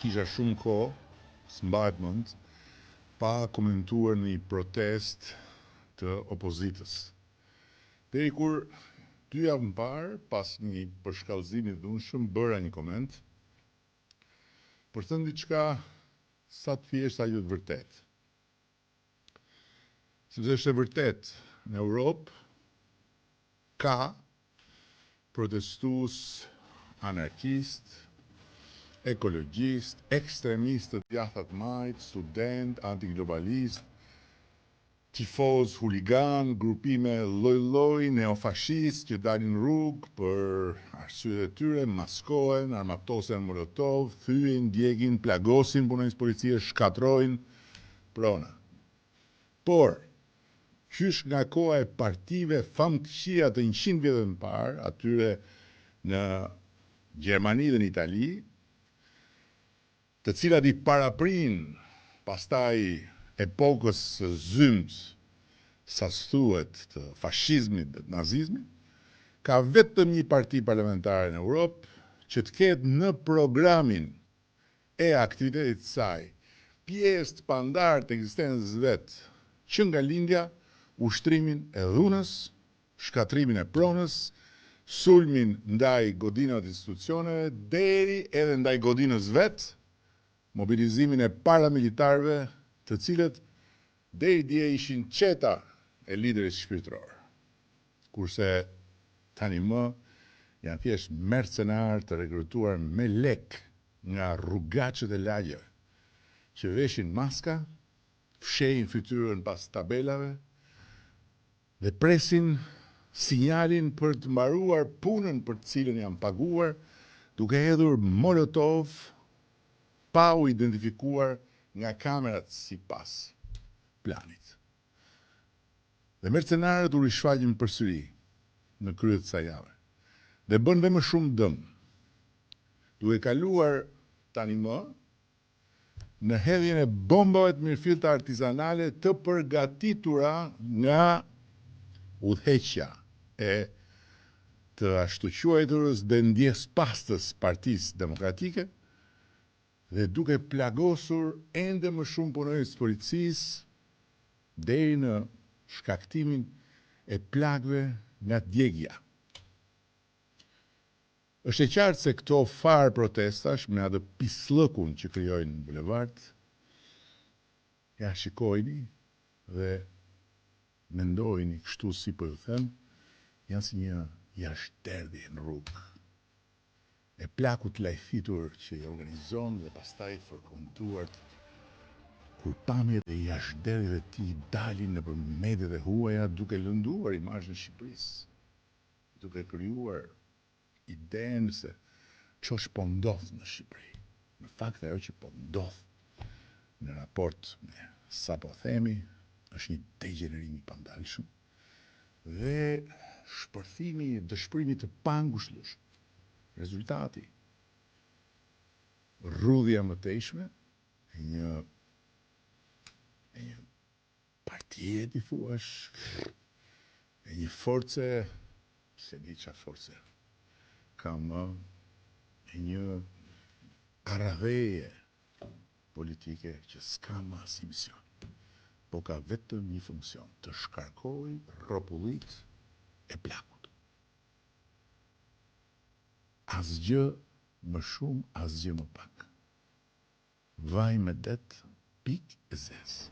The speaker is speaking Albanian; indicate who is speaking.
Speaker 1: Kisha shumë kohë, s'mbahet mend, pa komentuar në një protestë të opozitës. Deri kur dy javë më parë, pas një përshkallëzimi të dhunshëm, bëra një koment për të thënë diçka sa të thjeshtë aq dhe të vërtetë. Sepse është e vërtetë, në Europë ka protestues anarkistë, ekologjistë, ekstremistë të djathtë a të majtë, studentë, antiglobalistë, tifozë, huliganë, grupime lloj-lloj, neofashistë që dalin në rrugë për arsyet e tyre, maskohen, armatosen me molotov, thyejnë, djegin, plagosin punonjës policie, shkatërrojnë prona. Por, qysh nga koha e partive famëkëqija të 100 vjetëve më parë, atyre në Gjermani dhe në Itali, të cilat i paraprinë pastaj epokës së zymtë, sa s'thuhet, të fashizmit dhe të nazizmit, ka vetëm një parti parlamentare në Europë që të ketë në programin e aktivitetit të saj pjesë të pandarë të ekzistencës vet, që nga lindja, ushtrimin e dhunës, shkatërrimin e pronës, sulmin ndaj godinave të institucioneve, deri edhe ndaj godinës vet, mobilizimin e paramilitarëve, të cilët deri dje ishin çeta e liderit shpirtëror. Kurse tani më janë thjesht mercenarë të rekrutuar me lekë nga rrugaçët e lagjeve, që veshin maska, fshehin fytyrën pas tabelave dhe presin sinjalin për të mbaruar punën për të cilën janë paguar, duke hedhur molotov pa u identifikuar nga kamerat sipas planit. Dhe mercenarët u rishfaqën përsëri në krye të kësaj jave dhe bënë dhe më shumë dëm, duke kaluar tani më në hedhjen e bombave të mirëfillta artizanale të përgatitura nga udhëheqja e të ashtuquajturës dhe ndjesëpastës Partisë Demokratike dhe duke plagosur ende më shumë punonjës të policisë deri në shkaktimin e plagëve nga djegia. Është e qartë se këto farë protestash me atë pisllëkun që krijojnë në bulevard, ja shikojini dhe mendojini kështu si po ju them, janë si një jashtëderdhje në rrugë e plakut të lajthitur që i organizon dhe pastaj fërkon duart kur pamjet e jashtëderdhjeve të tij dalin nëpër mediat e huaja duke lënduar imazhin e Shqipërisë, duke krijuar idenë se çosh po ndodh në Shqipëri. Në fakt ajo që po ndodh në raport me sa po themi është një degjenerim i pandalshëm dhe shpërthimi i dëshpërimit të pangushëllueshëm. Rezultati, rrudhja e mëtejshme e një e një partie ti thuash, e një force, s'e di ça force ka më, e një aradheje politike që s'ka më asnjë mision, po ka vetëm një funksion, të shkarkojë rropullitë e plakut. Asgjë më shumë, asgjë më pak. Vaj me det, pikë e zezë.